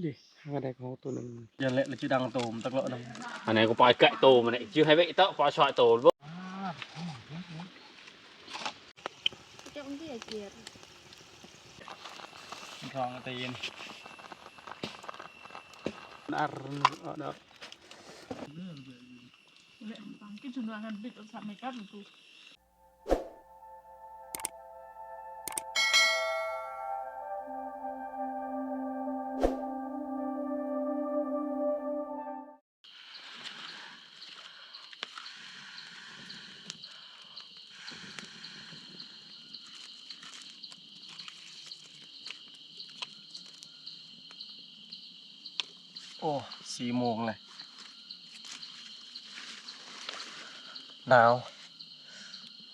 ເດ້ ຫາກະໄດ້ຂອງໂຕໜຶ່ງ. ຢ່າແຫຼະ ລະຈະດັງໂຕມັນຕັກເລາະນຳ. ອັນນີ້ກໍປາຍແກະໂຕມັນນີ້ ຈື່ໃຫ້ເວະເຕາະປາຍຊອຍໂຕບໍ່. ຈະອອກເດຍເກຍດ ທອງຕີນ ອັນເນາະ. ແລະ ປັງກິນຈົນວ່າຫັ້ນ ບິດໂທລະສັບໃຫ້ກັບຢູ່. ໂອ້ ສີ່ໂມງແລ້ວ ໜາວ.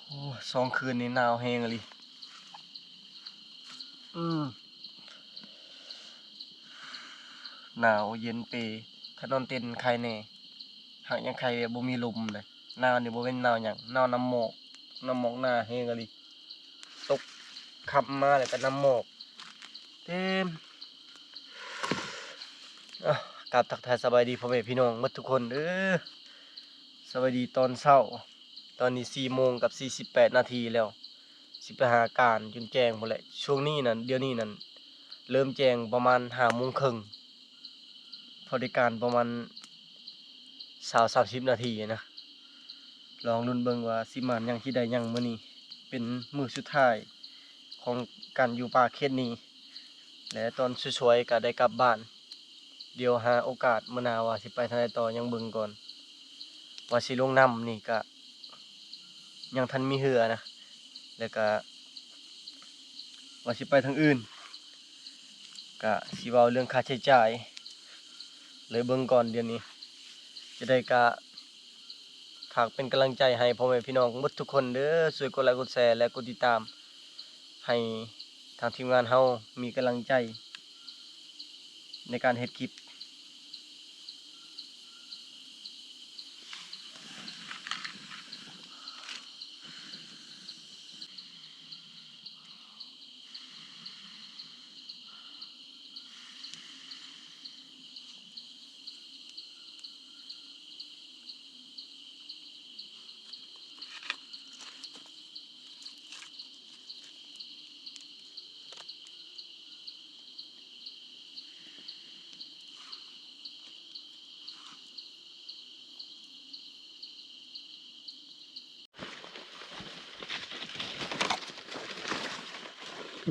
ໂອ້ ສອງຄືນນີ້ໜາວແຮງອີ່ຫຼີ. ອືມ ໜາວເຢັນເປ. ຄັນນອນເຕັນໄຄແດ່ ຫາກຍັງໄຄແບບບໍ່ມີລົມເດ້. ໜາວນີ້ບໍ່ແມ່ນໜາວຫຍັງ ໜາວນ້ຳໝອກ ນ້ຳໝອກໜາແຮງອີ່ຫຼີ. ຕົກຄ່ຳມາແລ້ວກໍນ້ຳໝອກເຕັມ. ອາ ກາບທັກທາຍສະບາຍດີພໍ່ແມ່ພີ່ນ້ອງໝົດທຸກຄົນເດີ. ສະບາຍດີຕອນເຊົ້າ. ຕອນນີ້ສີ່ໂມງກັບສີ່ສິບແປດນາທີແລ້ວ ຊິໄປຫາການຈົນແຈ້ງພຸ້ນແຫຼະ. ຊ່ວງນີ້ນັ້ນ ດຽວນີ້ນັ້ນ ເລີ່ມແຈ້ງປະມານຫ້າໂມງເຄິ່ງ ພໍໄດ້ການປະມານຊາວ ສາມສິບນາທີນະ. ລອງລຸ້ນເບິ່ງວ່າຊິໝານຫຍັງ ຊິໄດ້ຫຍັງມື້ນີ້. ເປັນມື້ສຸດທ້າຍຂອງການຢູ່ປ່າເຂດນີ້ ແລະ ຕອນສວຍໆກໍໄດ້ກັບບ້ານ. ດຽວຫາໂອກາດມື້ໜ້າວ່າຊິໄປທາງໃດຕໍ່ ຍັງເບິ່ງກ່ອນວ່າຊິລົງນ້ຳນີ້ກະຍັງທັນມີເຮືອນະ ແລ້ວກະວ່າຊິໄປທາງອື່ນ ກະຊິເວົ້າເລື່ອງຄ່າໃຊ້ຈ່າຍ ເລີຍເບິ່ງກ່ອນດຽວນີ້. ຈະໄດ້ກະ ຝາກເປັນກຳລັງໃຈໃຫ້ພໍ່ແມ່ພີ່ນ້ອງໝົດທຸກຄົນເດີ ຊ່ວຍກົດໄລກົດແຊ ແລະ ກົດຕິດຕາມ ໃຫ້ທາງທີມງານເຮົາມີກຳລັງໃຈໃນການເຮັດຄລິບ.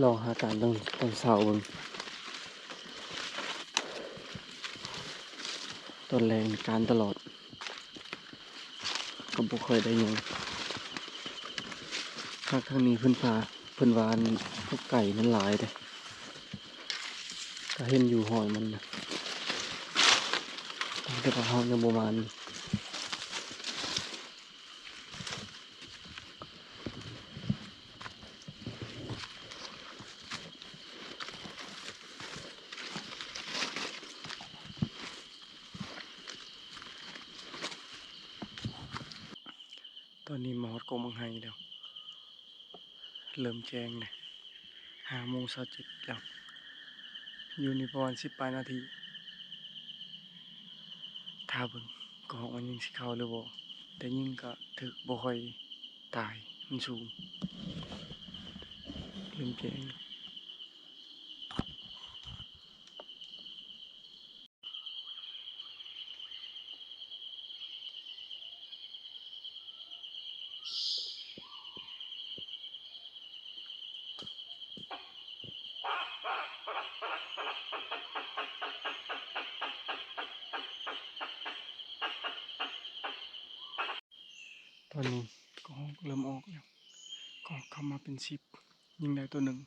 ລອງຫາການຕອນ ຕອນເຊົ້າເບິ່ງ ຕອນແລງການຕະຫຼອດ ກໍບໍ່ຄ່ອຍໄດ້ຫຍັງ. ພາກທາງນີ້ເພິ່ນວ່າ ເພິ່ນວ່າອັນ ພວກໄກ່ມັນຫຼາຍເດ້ ກໍເຫັນຢູ່ຮອຍມັນນະ ແຕ່ວ່າເຮົາຍັງບໍ່ມານ. ຕອນນີ້ມາຮອດກົກໝາກໄຮແລ້ວ ເລີ່ມແຈ້ງແລ້ວ. ຫ້າໂມງຊາວເຈັດແລ້ວ ຢູ່ນີ້ປະມານສິບປາຍນາທີ ຖ້າເບິ່ງກອງມັນຍັງຊິເຂົ້າຫຼືບໍ່. ແຕ່ຍິງກະຖືກບໍ່ຄ່ອຍຕາຍ ມັນສູງ ເລີ່ມແຈ້ງ. ຕອນນີ້ກະຮອກເລີ່ມອອກແລ້ວ ກະຮອກເຂົ້າມາເປັນສິບ ຍິງໄດ້ໂຕໜຶ່ງ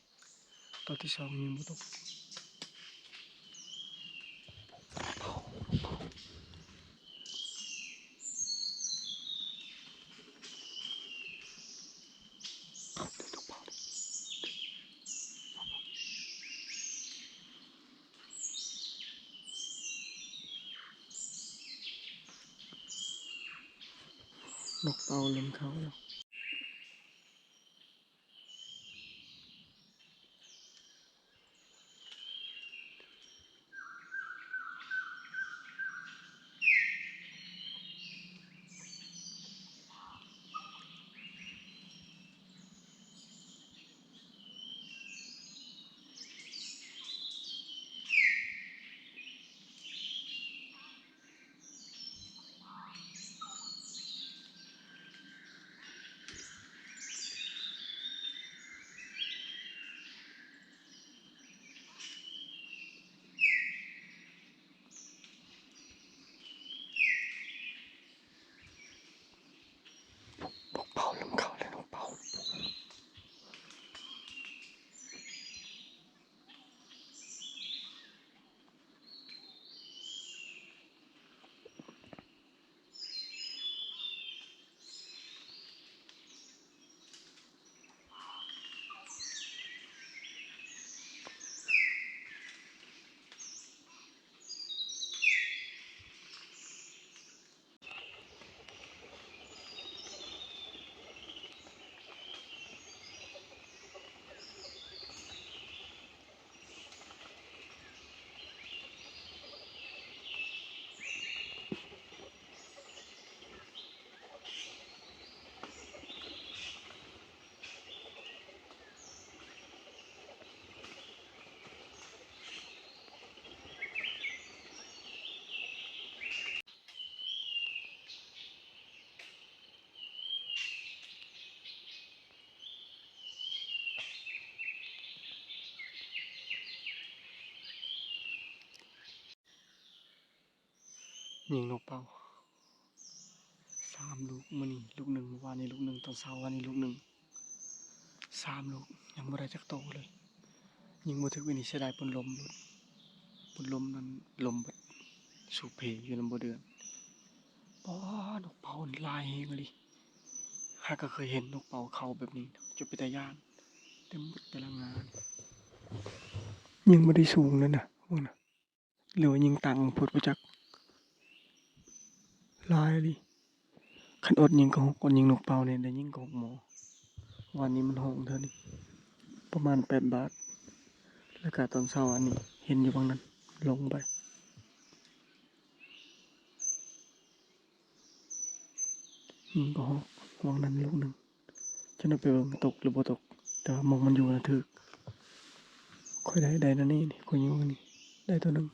ໂຕທີສອງຍິງບໍ່ຕົກ. ນົກເປົ້າເລີ່ມເຂົ້າແລ້ວ. ຍິງນົກເປົ້າສາມລູກ ມື້ນີ້ລູກໜຶ່ງ ມື້ວານນີ້ລູກໜຶ່ງ ຕອນເຊົ້າວານນີ້ລູກໜຶ່ງ ສາມລູກ ຍັງບໍ່ໄດ້ຈັກໂຕເລີຍ. ຍິງບໍ່ຖືກ ອັນນີ້ເສຍດາຍຝົນລົມ ຝົນລົມນັ້ນ ລົມເບິດສູບເພຢູ່ນຳບໍ່ເດືອນ. ປ້າ ນົກເປົ້າຫຼາຍແຮງອີ່ຫຼີ. ຫາກະເຄີຍເຫັນນົກເປົ້າເຂົ້າແບບນີ້ ຈົນເປັນຕາຢ້ານ ເຕັມເບິດແຕ່ລະງາ. ຍິງບໍ່ໄດ້ສູງເລີຍນະ ເບິ່ງນະ. ຫຼືວ່າຍິງຕັ້ງໂພດບໍ່ຈັກ ຫຼາຍອີ່ຫຼີ. ຄັນອົດຍິງກະຫົກ ອົດຍິງນົກເປົ້ານີ້ໄດ້ຍິງກະຫົກໝໍ. ວານນີ້ມັນຮ້ອງເທື່ອໜຶ່ງປະມານແປດບາດ ແລ້ວກະຕອນເຊົ້າວານນີ້ເຫັນຢູ່ຫວ່າງນັ້ນ ລົງໄປ. ຍິງກະຮອກຫວ່າງນັ້ນລູກໜຶ່ງ ຈະໄດ້ໄປເບິ່ງຕົກຫຼືບໍ່ຕົກ ແຕ່ວ່າໝ່ອງມັນຢູ່ນະຖືກ. ຂ້ອຍໄດ້ ໄດ້ແນວນີ້ ຂ້ອຍຍິງຫວ່າງນີ້ ໄດ້ໂຕໜຶ່ງ.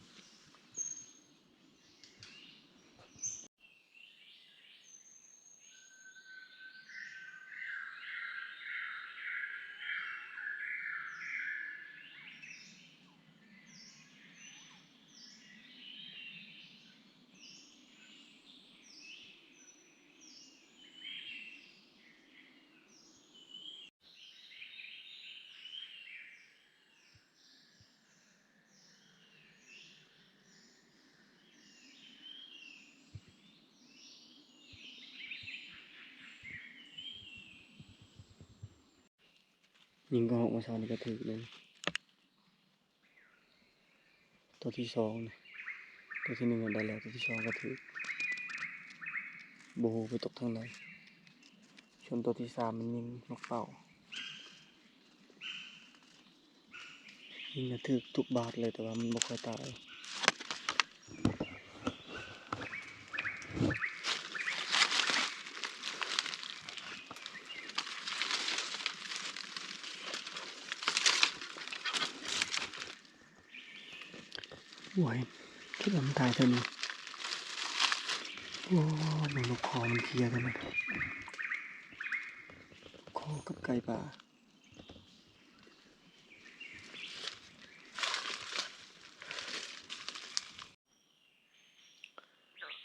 ຍິງກະຮອກມາເຊົ້ານີ້ກະຖືກເລີຍ. ໂຕທີສອງນີ້ ໂຕທີໜຶ່ງໄດ້ແລ້ວ ໂຕທີສອງກະຖືກ ບໍ່ຮູ້ໄປຕົກທາງໃດ. ສ່ວນໂຕທີສາມມັນຍິງນົກເປົ້າ ຍິງນະຖືກທຸກບາດເລີຍ ແຕ່ວ່າມັນບໍ່ຄ່ອຍຕາຍ. ໂອ້ຍ ຄິດວ່າມັນຕາຍເທື່ອນີ້. ໂອ້ ເບິ່ງນົກຄໍມັນເຄຍເທື່ອນີ້ ຄໍກັບໄກ່ປ່າ.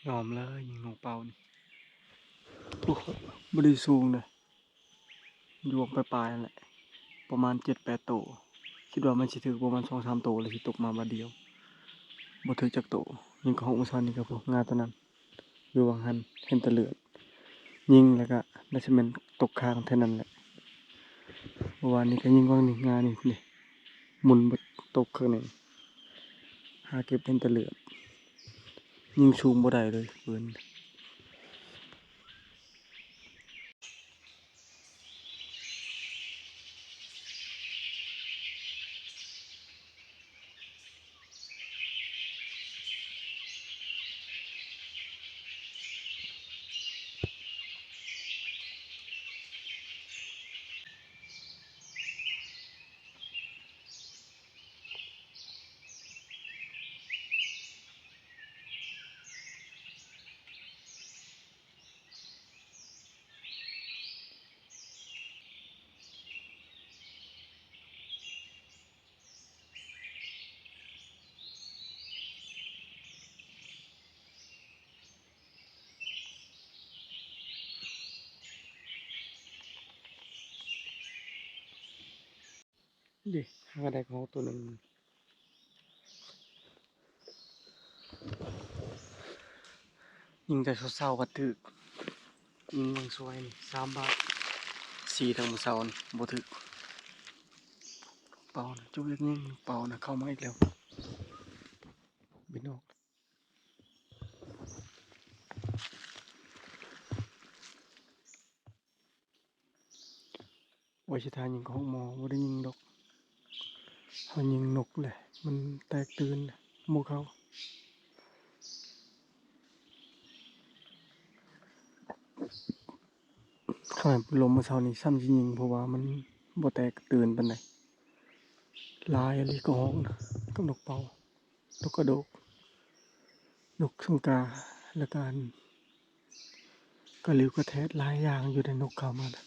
ຍອມເລີຍຍິງນົກເປົ້ານີ້. ໂອ້ ບໍ່ໄດ້ສູງເດ້ ຢູ່ປາຍໆຫັ້ນແຫຼະ ປະມານເຈັດແປດໂຕ. ຄິດວ່າມັນຊິຖືກປະມານສອງສາມໂຕ ແລ້ວຊິຕົກມາບາດດຽວ ບໍ່ຖືກຈັກໂຕ. ຍິງກະຮອກມື້ເຊົ້ານີ້ກະ ງາໂຕນັ້ນ ຢູ່ຫວ່າງຫັ້ນເຫັນແຕ່ເລືອດ ຍິງແລ້ວກະໜ້າຊິແມ່ນຕົກຄ້າງແຖວນັ້ນແຫຼະ. ເມື່ອວານນີ້ກະຍິງຫວ່າງນີ້ ງານີ້ເດ້ ໝຸ່ນເບິດຕົກຂ້າງໃນ ຫາເກັບເຫັນແຕ່ເລືອດ ຍິງສູງບໍ່ໄດ້ເລີຍປືນ. ເດ້ ຫາກະໄດ້ກະຮອກໂຕໜຶ່ງ. ຍິງແຕ່ເຊົ້າໆກະຖືກ ຍິງຫວ່າງສວຍນີ້ສາມບາດ ສີ່ທາງມື້ເຊົ້ານີ້ບໍ່ຖືກ. ເປົ້ານະ ຈຸກຢາກຍິງ ເປົ້ານະ ເຂົ້າມາອີກແລ້ວ ບິນອອກ. ໂອ້ຍ ຊິຖ້າຍິງກະຮອກໝໍ ບໍ່ໄດ້ຍິງດອກ ເຮົາຍິງນົກແຫຼະ ມັນແຕກຕື່ນ ໝູ່ເຂົາ. ຂະໜາດລົມມື້ເຊົ້ານີ້ຊ້ຳຊິຍິງ ເພາະວ່າມັນບໍ່ແຕກຕື່ນປານໃດ. ຫຼາຍອີ່ຫຼີກະຮອກນະ ກັບນົກເປົ້າ. ນົກກະໂດກ ນົກສັງກາ ແລະກະອັນກະລິວກະແທດ ຫຼາຍຢ່າງຢູ່ໃນນົກເຂົ້າມານະ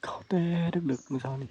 ເຂົ້າແຕ່ດຶກໆມື້ເຊົ້ານີ້.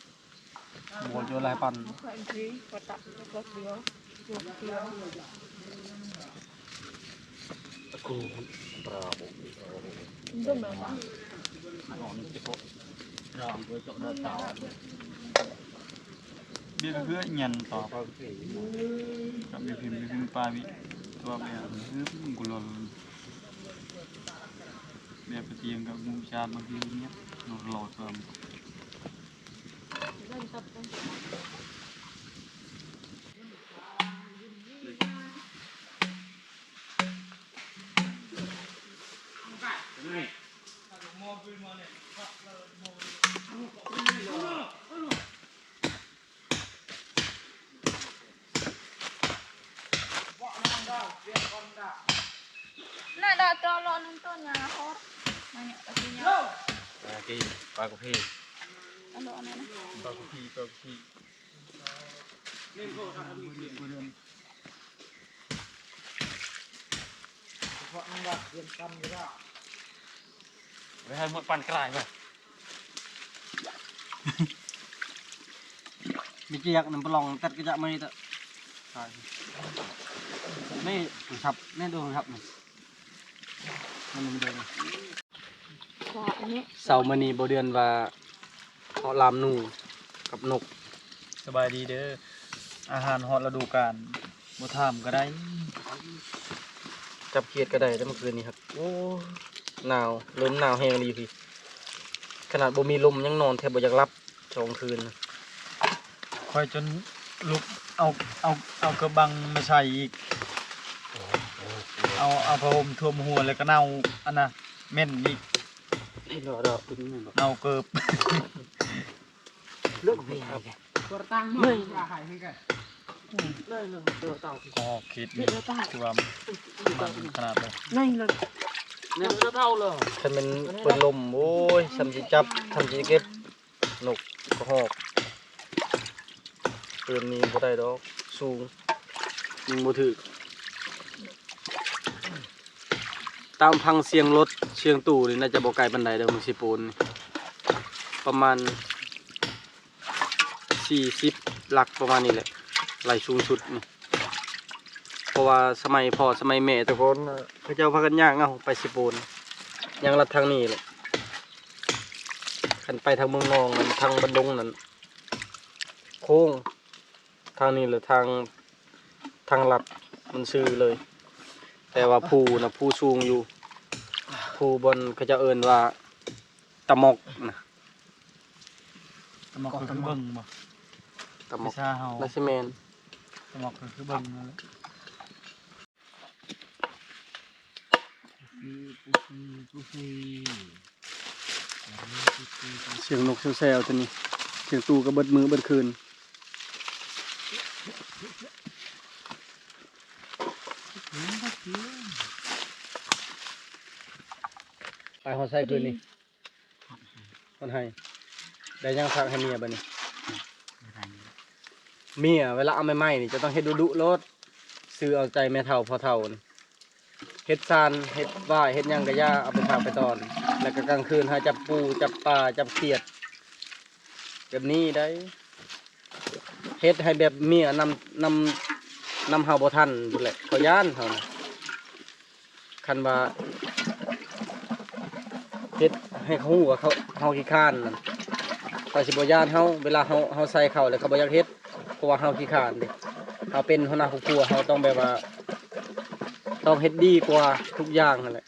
ບໍ່ເຈີຫຼາຍປັນ. ເບຍກະຄືຫຍັນຕໍ່ ກັບເບຍພິມ ເບຍພິມປາວິ ຕົວເບຍຄືກຸລອນ ເບຍປະຕຽງກັບມຸມຊາດ ບາງທີເນຍ ໂລດໂລດເຕີມ. ນະດາ ເຈາະເລາະໜຶ່ງຕົ້ນຍາງນະ ພໍ ມາເຍາະກະຊິເຍາະ ປາກະພີ ປາກະພີ ເອົາເລາະອັນນັ້ນນະ ປາກະພີ ປາກະພີ. ໄປໃຫ້ໝົດປານກະລາຍໄປ ມີຈຽກນຳປະລອງຕັດກະຈະໄມ້ຕະ ນີ້ໂທລະສັບ ນີ້ໂທລະສັບນີ້ ມັນບໍ່ໄດ້ ເຊົ້າມື້ນີ້ບໍ່ເດືອນວ່າເຄາະລາມໜູກັບນົກ. ສະບາຍດີເດີ ອາຫານຮອດລະດູການ ບໍ່ຖາມກະໄດ້ ຈັບຂຽດກະໄດ້ແຕ່ມື້ຄືນນີ້ ໂອ້ ໜາວ ເລີ່ມໜາວແຮງອີ່ຫຼີພີ້ ຂະໜາດບໍ່ມີລົມຍັງນອນແທບບໍ່ຢາກຫຼັບ ສອງຄືນ ຂ້ອຍຈົນລຸກເອົາ ເອົາ ເອົາເກີບບັງມາໃສ່ອີກ ເອົາ ເອົາຜ້າຫົ່ມຖ້ວມຫົວ ແລ້ວກະເນົ່າ ອັນນະ ເໝັນອີກ ເນົ່າເກີບ ເລີກໄປ ກໍຄິດນີ້ ຄືວ່າມັນຂະໜາດໃດ ຄັນແມ່ນເປີດລົມ ໂອ້ຍ ຊ່ຳຊິຈັບ ຊ່ຳຊິເກັບ ນົກກະຮອກ ຕື່ນນີ້ບໍ່ໄດ້ດອກ ສູງ ຍິງບໍ່ຖືກ ຕາມຟັງສຽງລົດ ສຽງຕູ້ນີ້ ໜ້າຈະບໍ່ໄກປານໃດເດີ ເມືອງເຊໂປນນີ້ ປະມານສີ່ສິບຫຼັກ ປະມານນີ້ແຫຼະ ໄລ່ສູງສຸດນີ້ ເພາະວ່າສະໄໝພໍ່ສະໄໝແມ່ແຕ່ກ່ອນ ເຂົາເຈົ້າພາກັນຍ່າງເອົາໄປເຊໂປນ ຍ່າງລັດທາງນີ້ແຫຼະ ຄັນໄປທາງເມືອງນອງນັ້ນ ທາງບ້ານດົງນັ້ນ ໂຄ້ງ ທາງນີ້ແຫຼະ ທາງ ທາງລັດ ມັນຊື່ເລີຍ ແຕ່ວ່າພູນະ ພູສູງຢູ່ ພູບ່ອນເຂົາເຈົ້າເອີ້ນວ່າຕະໝອກນະ ຕະໝອກກະຄືເບິ່ງບໍ່? ຕະໝອກ ພາສາເຮົາ ໜ້າຊິແມ່ນ ຕະໝອກກະຄືເບິ່ງນັ້ນແຫຼະ. ສຽງນົກແຊວໆ ຕົວນີ້ ສຽງຕູ້ກະເບິດມື້ເບິດຄືນ ໄປຮອດໃສຄືນນີ້? ມັນໃຫ້ ໄດ້ຫຍັງຝາກໃຫ້ເມຍບາດນີ້? ເມຍເວລາເອົາໃໝ່ໆນີ້ ຈະຕ້ອງເຮັດດຸໆໂລດ ຊື່ເອົາໃຈແມ່ເຖົ້າພໍ່ເຖົ້ານີ້ ເຮັດຊານ ເຮັດຫວ້າຍ ເຮັດຫຍັງກະຢ່າ ເອົາໄປຖາກໄປຕອນ ແລ້ວກະກາງຄືນຫາຈັບປູ ຈັບປາ ຈັບຂຽດ ແບບນີ້ໄດ໋ ເຮັດໃຫ້ແບບເມຍນຳ ນຳ ນຳເຮົາບໍ່ທັນພຸ້ນແຫຼະ ເຂົາຢ້ານເຮົານະ. ຄັນວ່າເຮັດໃຫ້ເຂົາຮູ້ວ່າເຮົາ ເຮົາຂີ້ຄ້ານນັ້ນ ເຂົາຊິບໍ່ຢ້ານເຮົາ ເວລາເຮົາ ເຮົາໃສ່ເຂົາແລ້ວເຂົາບໍ່ຢາກເຮັດ ເພາະວ່າເຮົາຂີ້ຄ້ານເດ້ ເຮົາເປັນຫົວໜ້າຄອບຄົວ ເຮົາຕ້ອງແບບວ່າ ຕ້ອງເຮັດດີກວ່າທຸກຢ່າງຫັ້ນແຫຼະ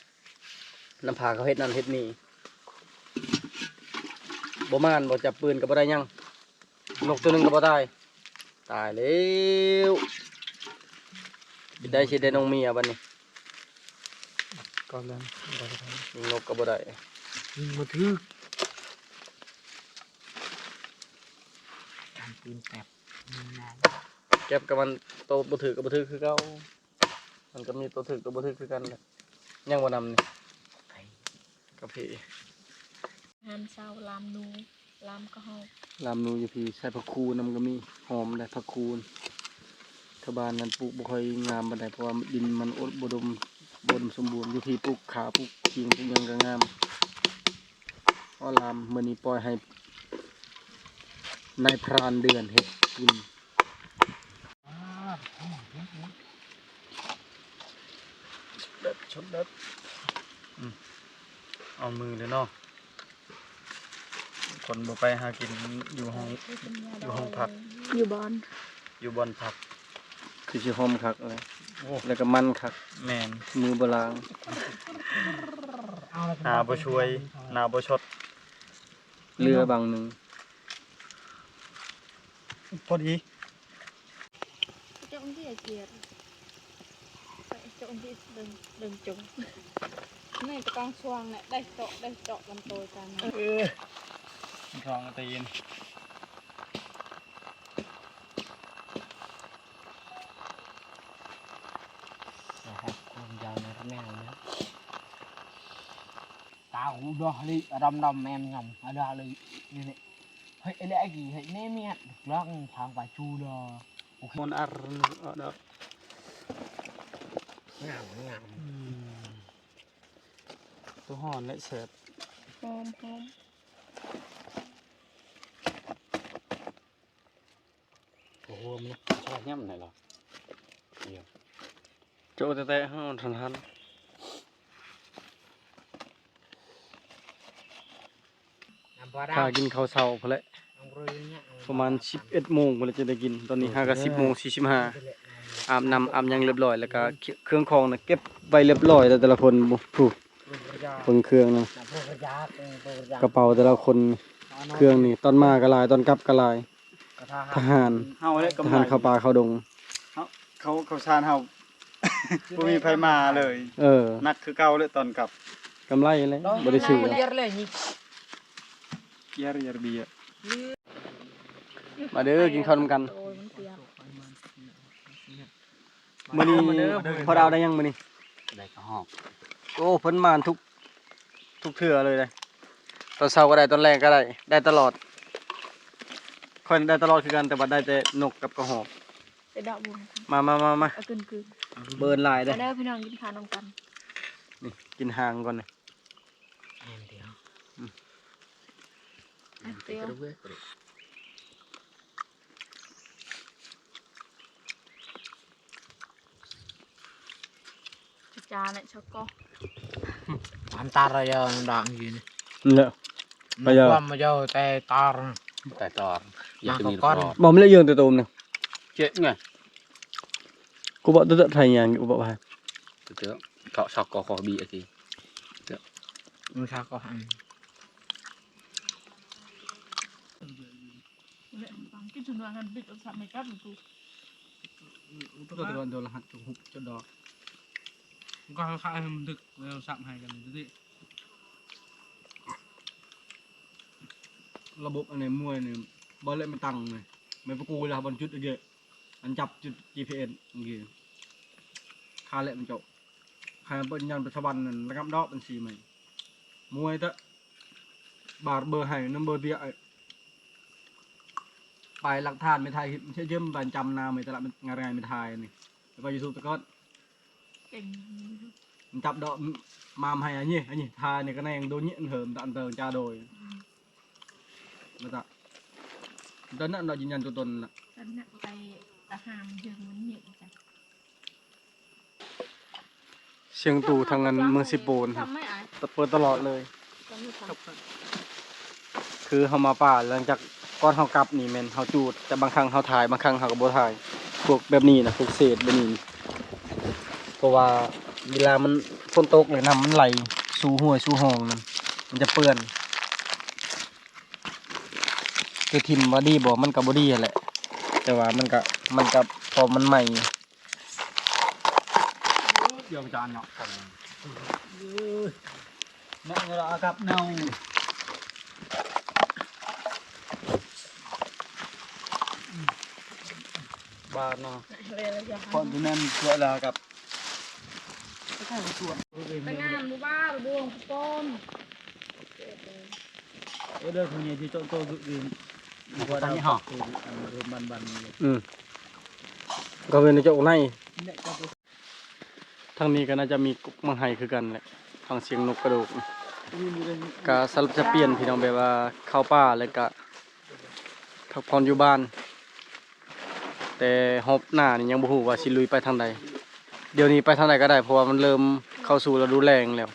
ນຳພາເຂົາເຮັດນັ້ນເຮັດນີ້ ບໍ່ມ່ານ ບໍ່ຈັບປືນກະບໍ່ໄດ້ຫຍັງ. ນົກໂຕໜຶ່ງກະບໍ່ຕາຍ ຕາຍແລ້ວ ເປັນໄດ້ຊິໄດ້ນ້ອງເມຍບາດນີ້ ກໍແລ້ວ ຍິງນົກກະບໍ່ໄດ້ ຍິງບໍ່ຖືກ ການປືນແກັບ ແກັບກະມັນໂຕບໍ່ຖືກກະບໍ່ຖືກຄືເກົ່າ ມັນກະມີໂຕຖືກໂຕບໍ່ຖືກຄືກັນແຫຼະ ຍັງບໍ່ນຳນີ້ ກະເພ ອາຫານເຊົ້າ ລາມໜູ ລາມກະຮອກ ລາມໜູຢູ່ພີ້ ໃສ່ຜັກຄູນຳກະມີ ຫອມໄດ໋ ຜັກຄູ ແຖວບ້ານນັ້ນປູກບໍ່ຄ່ອຍງາມປານໃດ ເພາະວ່າດິນມັນອຸດົມ ບໍ່ອຸດົມສົມບູນ ຢູ່ພີ້ປູກຂາ ປູກຂີງ ປູກຫຍັງກະງາມ ເພາະລາມມື້ນີ້ປ່ອຍໃຫ້ ນາຍພຣານເດືອນເຮັດກິນ. ເດັດ ເດັດ ອືມ ເອົາມືເລີຍເນາະ. ຄົນບໍ່ໄປຫາກິນຢູ່ຫ້ອງ ຢູ່ຫ້ອງພັກ ຢູ່ບ່ອນ ຢູ່ບ່ອນພັກ ຄືຊິຫອມຄັກແຫຼະ. ໂອ້ ແລ້ວກໍມັນຄັກ. ແມ່ນ ມືບໍ່ລ້າງ ໜ້າບໍ່ຊ່ວຍ ໜ້າບໍ່ຊົດ ເຫຼືອບາງໜຶ່ງ ພໍດີ. ເຈາະມັນຊິເກຍດ ເຈາະມັນຊິເບິ່ງ ເບິ່ງຈົງ ນີ້ຕະກອງຊ່ວງນີ້ ໄດ້ເຈາະ ໄດ້ເຈາະມັນໂຕຍກັນ ເອີ ມັນທ້ອງຕີນ. ຄວາມຍາວໃນລະແມວນະ. ຕາຫູດອກລີດອາດຳດຳແມມງຳອາດາລີນີ້ນີ້ ເຮີ້ຍ ເອເລກີ ເຮີ້ຍ ເນມຽດ ລັງທາງປາຈູດອ ໂອເຄ ມັນອາດອະ ງາມ ງາມ ອືມ ໂຕຮ້ອນແລະແຊບ ຫອມ ຫອມ. ໂອ້ໂຫ ມັນຊອດຍຳໄດ້ລະ ໂຈະແຕ່ໆ ເຮົາທັນ ຖ້າກິນເຂົ້າເຊົ້າພຸ້ນແຫຼະ ປະມານສິບເອັດໂມງພຸ້ນແຫຼະ ຈຶ່ງໄດ້ກິນ. ຕອນນີ້ຫາກະສິບໂມງສີ່ສິບຫ້າ ອາບນ້ຳອາບຫຍັງລຽບລ້ອຍ ແລ້ວກະເຄື່ອງຂອງນະເກັບໄວ້ລຽບລ້ອຍແລ້ວ ແຕ່ລະຄົນ ຜູ້ ເບິ່ງເຄື່ອງນະ ກະເປົາແຕ່ລະຄົນ ເຄື່ອງນີ້ ຕອນມາກະຫຼາຍ ຕອນກັບກະຫຼາຍ. ທະຫານ ເຮົາແຫຼະກຳໄລ ທະຫານເຂົ້າປ່າເຂົ້າດົງ ເຮົາ ເຂົາ ເຂົາຊານເຮົາ ບໍ່ມີໃຜມາເລີຍ ເອີ ໜັກຄືເກົ່າເລີຍຕອນກັບ ກຳໄລແຫຼະ ບໍ່ໄດ້ຊື້ ມາເດີ ກິນເຂົ້ານຳກັນ. ມື້ນີ້ພໍ່ດາວໄດ້ຫຍັງມື້ນີ້? ໄດ້ກະຫອກ. ໂອ້ ເພິ່ນໝານທຸກ ທຸກເທື່ອເລີຍເດ້ ຕອນເຊົ້າກະໄດ້ ຕອນແລງກະໄດ້ ໄດ້ຕະຫຼອດ. ຂ້ອຍໄດ້ຕະຫຼອດຄືກັນ ແຕ່ວ່າໄດ້ແຕ່ນົກກັບກະຫອກ. ໄປດອກບຸນ ມາ ມາ ມາ ມາ ເອົາຂຶ້ນຄືນ. ເບິ່ງຫຼາຍເດ້ ມາເດີພີ່ນ້ອງ ກິນເຂົ້ານຳກັນ. ນີ້ ກິນຫາງກ່ອນນີ້ ແມ່ນດຽວ ອືມ ອັນດຽວ. ຈານະຊະກໍ ອານຕາລະຍານະດາງຢູ່ນີ້ ເນາະ ມາຄວາມມາເຈົ້າແຕ່ຕາຣ ແຕ່ຕາຣ ຢາກມີ ບໍ່ມີລະເຢີງແຕ່ໂຕມນະ ເຈັບໄງ ກູບອກເຕີໄທຍາງ ກູບອກວ່າ ເກາະຊອກກໍຂໍບີອາທີ ມັນຊາກໍຫັນ. ເລີຍ ກິນຈົນວ່າຫັ້ນບິດໂທລະສັບໃຫ້ກັບຢູ່ ໂຕຕະວັນໂທລະຫັດຈຸກຫຸບຈຸດດອກ ມັນກໍຄ້າຍໆ ມັນດຶກໂທລະສັບໃຫ້ກັນຢູ່ຕິ ລະບົບອັນນີ້ມວຍນີ້ ບໍ່ແລະມັນຕັ້ງນີ້ ແມ່ນປະກູລະບ່ອນຈຸດອີກເດ ອັນຈັບຈຸດຈີພີເອັສນີ້ ຄາແລະມັນເຈົ້າ ໃຫ້ເບິ່ງຍານໄປສະຫວັນນັ້ນລະງັບດອກບັນຊີໃໝ່ ມວຍເຕະ ບາດເບີໃຫ້ນຳເບີເບຍ ປາຍຫຼັກຖານໄປຖ່າຍຄລິບ ເຊື່ອເຈີມບານຈຳນາໄປຕະຫຼາດ ມັນງ່າຍໆ ໄປຖ່າຍນີ້ ໄປຢູທູບຕະກ່ອນ ເກັ່ງ ມັນຈັບດອກມາມໃຫ້ອັນນີ້ ອັນນີ້ຖ່າຍໃນກະແນງໂດຍນີ້ ອັນເຫີມຕະອັນເຕີຈາໂດຍ ອືມ ແລ້ວກະ ຕອນນັ້ນເນາະ ຢືນຢັນຕົວຕົນນະ ຕອນນັ້ນໄປຕະຫາງເທິງມັນເຫັນຈ້ະ. ສຽງຕູ້ທາງອັນເມືອງເຊໂປນ ເປີດຕະຫຼອດເລີຍ ຄືເຮົາມາປ່າ ຫຼັງຈາກກ່ອນເຮົາກັບນີ້ແມ່ນເຮົາຈູດ ແຕ່ບາງຄັ້ງເຮົາຖ່າຍ ບາງຄັ້ງເຮົາກະບໍ່ຖ່າຍ ພວກແບບນີ້ນະ ພວກເສດແບບນີ້ ເພາະວ່າເວລາມັນຝົນຕົກແລ້ວນ້ຳມັນໄຫຼສູ່ຫ້ວຍສູ່ຮ່ອງນັ້ນ ມັນຈະເປື້ອນ ຈະຖິ້ມວ່າດີບໍ່ ມັນກະບໍ່ດີຫັ້ນແຫຼະ ແຕ່ວ່າມັນກະ ມັນກະພໍມັນໃໝ່ ດຽວຈານເນາະ ແມ່ນລະອາກັບເນົ່າ ບາດເນາະ ຄອນຕິເນັນ ສວຍລະອາກັບ ໄປງານບໍ່ວ່າລະບົວປອມ ເອີ ເດີ ຜູ້ໃຫຍ່ທີ່ໂຕໆ ຢູ່ ຢູ່ ຢູ່ ຢູ່ ຢູ່ ບັນໆ ອືມ ກະເປັນເຈົ້າໃນ ທາງນີ້ກະໜ້າຈະມີກົກໝາກໄຮຄືກັນແຫຼະ ຟັງສຽງນົກກະໂດກ ກະສະຫຼັບສັບປ່ຽນພີ່ນ້ອງ ແບບວ່າເຂົ້າປ່າແລ້ວກະ ພັກຜ່ອນຢູ່ບ້ານ ແຕ່ຮອບໜ້ານີ້ຍັງບໍ່ຮູ້ວ່າຊິລຸຍໄປທາງໃດ. ດຽວນີ້ໄປທາງໃດກໍໄດ້ ເພາະວ່າມັນເລີ່ມເຂົ້າສູ່ລະດູແລ້ງແລ້ວ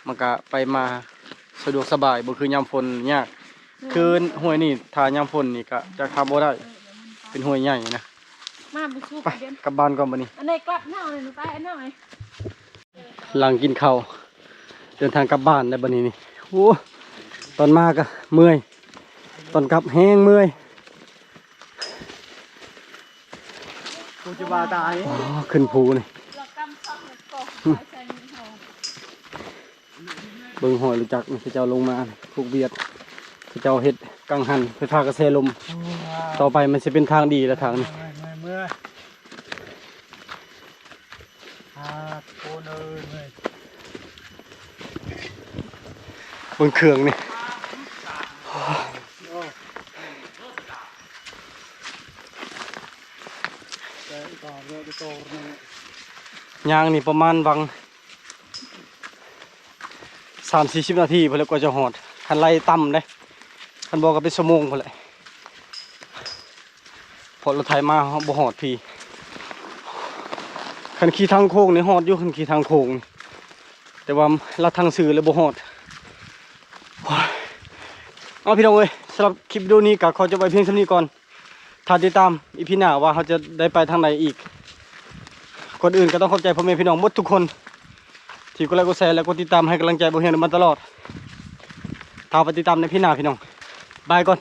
ມັນກະໄປມາສະດວກສະບາຍ ບໍ່ຄືຍາມຝົນຍາກ. ຄືຫ້ວຍນີ້ຖ້າຍາມຝົນນີ້ກະຈະຂ້າມບໍ່ໄດ້ ເປັນຫ້ວຍໃຫຍ່ນະ. ມາບໍ່ສູ່ ໄປ ກັນ ກັບບ້ານກ່ອນບັດນີ້. ອັນໃດກລັບເນາະ ອັນນັ້ນໄປ ອັນນັ້ນໄປ. ຫຼັງກິນເຂົ້າ ເດີນທາງກັບບ້ານໄດ້ບັດນີ້ນີ້. ໂອ້ ຕອນມາກໍເມື່ອຍ ຕອນກັບແຮງເມື່ອຍ. ກູຈະວ່າຕາຍ. ອໍ ຂຶ້ນພູນີ້. ເບິ່ງຮອຍລົດຈັກນີ້ ເຂົາເຈົ້າລົງມາຜູກວຽດ ເຂົາເຈົ້າເຮັດກັງຫັນໄຟຟ້າກະແສລົມ. ຕໍ່ໄປມັນຊິເປັນທາງດີແລ້ວທາງນີ້. ເມື່ອຍ ເມື່ອຍ ເມື່ອຍ. ອາ ໂອ້ ເອີຍ ເມື່ອຍ. ເບິ່ງເຄື່ອງນີ້. ຍ່າງນີ້ປະມານຫວ່າງສາມສີ່ສິບນາທີພຸ້ນແຫຼະ ກວ່າຈະຮອດ ຄັນໄລ່ຕ່ຳເດ້ ຄັນບໍ່ກໍເປັນຊົ່ວໂມງພຸ້ນແຫຼະ. ເພາະລົດໄຖມາບໍ່ຮອດພີ້. ຄັນຂີ່ທາງໂຄ້ງນີ້ຮອດຢູ່ ຄັນຂີ່ທາງໂຄ້ງນີ້ ແຕ່ວ່າລັດທາງຊື່ແລ້ວບໍ່ຮອດ. ໂອ້ຍ ເອົາ ພີ່ນ້ອງເອີຍ ສຳລັບຄລິບວິດີໂອນີ້ກໍຂໍຈົບໄວ້ພຽງສ່ຳນີ້ກ່ອນ. ຖ້າຕິດຕາມອີພີໜ້າວ່າເຮົາຈະໄດ້ໄປທາງໃດອີກ. ກ່ອນອື່ນກໍຕ້ອງຂອບໃຈພໍ່ແມ່ພີ່ນ້ອງໝົດທຸກຄົນ ທີ່ກົດໄລກົດແຊ ແລະ ກົດຕິດຕາມໃຫ້ກຳລັງໃຈບ່າວຮຽງມາຕະຫຼອດ. ຖ້າໄປຕິດຕາມໃນພີໜ້າ ພີ່ນ້ອງ ບາຍກ່ອນ.